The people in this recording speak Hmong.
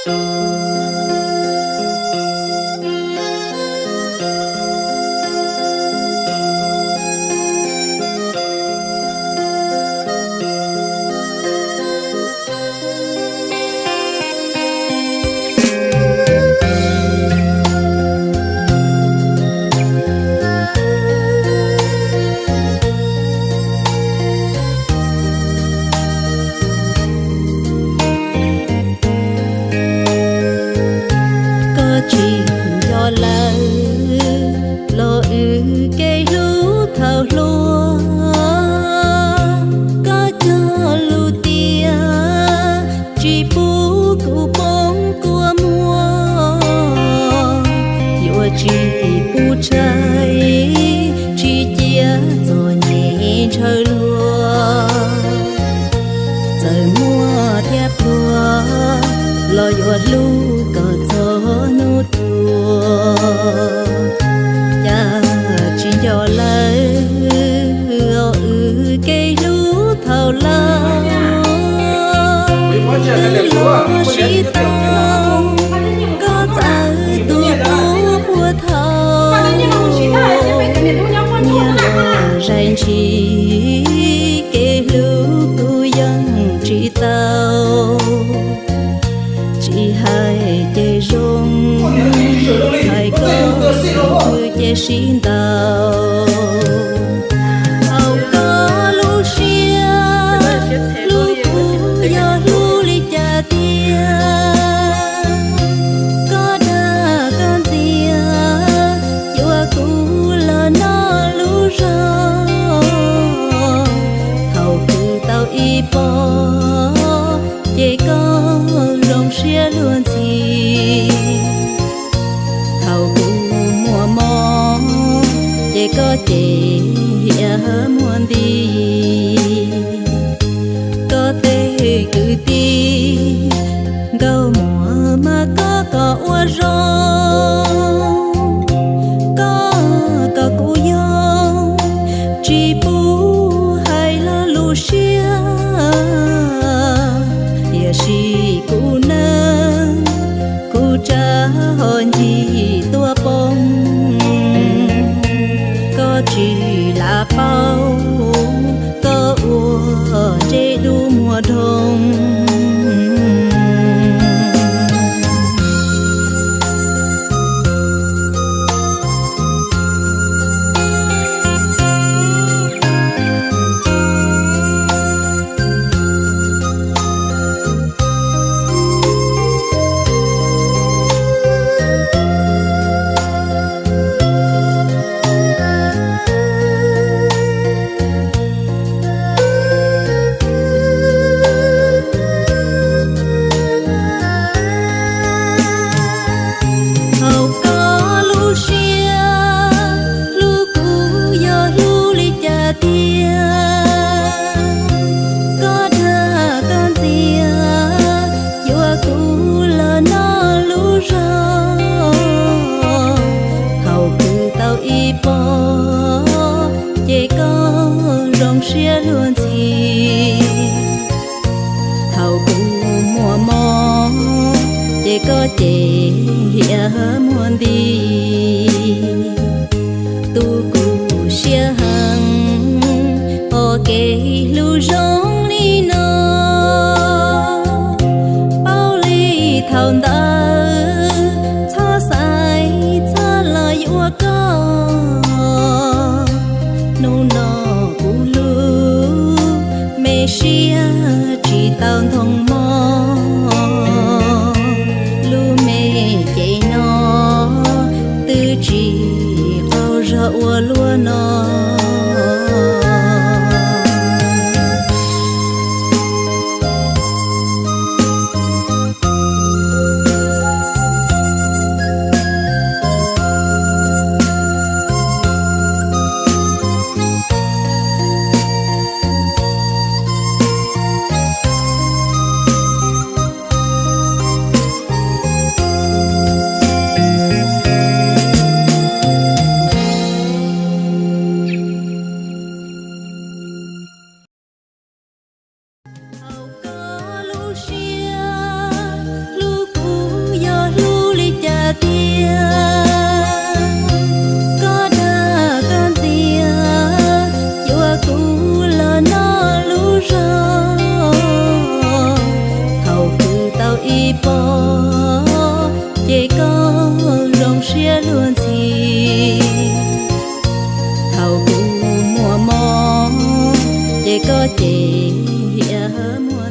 Koj tsis nco lawm los wb kev hlub thaum hluas, koj cog lus tias tsis pub kuv poob kua muag, yuav tsis pub tshais, tsis cia txom nyem ntshaw luag. Txawm muaj thiab pluag los yuav hlub koj txog hnub tuag. Cas tsis nco lawm wb kev hlub thaum laus, wb los sib tau, koj txawv tus kub puag thaum, nyias los zais ntshis, kev hlub kuv yeej tsis tau. Tsis hais ces zoo, hais koj ces sib ntaus. Thaum koj lub siab hlub kuv yog hlub li cas tiag, koj dag koj ntxias, yuav kuv los noj lub zog. Thaum kuv tau ib pob, ces koj zoo siab luag ntxhi. Thaum kuv muaj mob, ces koj cem hiav muag nti. Koj tej kwv tij nkauj muam mas koj kom ua zoo, koj kom kuv yog tsis pub hais lo lus siab, tiam sis kuv neej kuv tsa ho ncig tuaj poob. Koj tsis lam paub, koj ua ntsej dub muag dhoo. Thaum koj lub siab hlub kuv yog hlub li cas tiag, koj dag koj ntxias, yuav kuv los noj lub zog. Thaum kuv tau ib pob, ces koj zoo siab luag ntxhi. Thaum kuv muaj mob, ces koj cem hiav muag nti. Tu kuv siab heev, ua kev hlub zoo li no. Paub li thaum ntawd, txhob xaiv txhob los yuav koj. Hnub no kuv lub me siab tsis tau ntoo mog, lub me cev no twb tsis qaug zog ua luaj no. Ib pob ces koj zoo siab luag ntxhi, thaum kuv muaj mob ces koj cem hiam muaj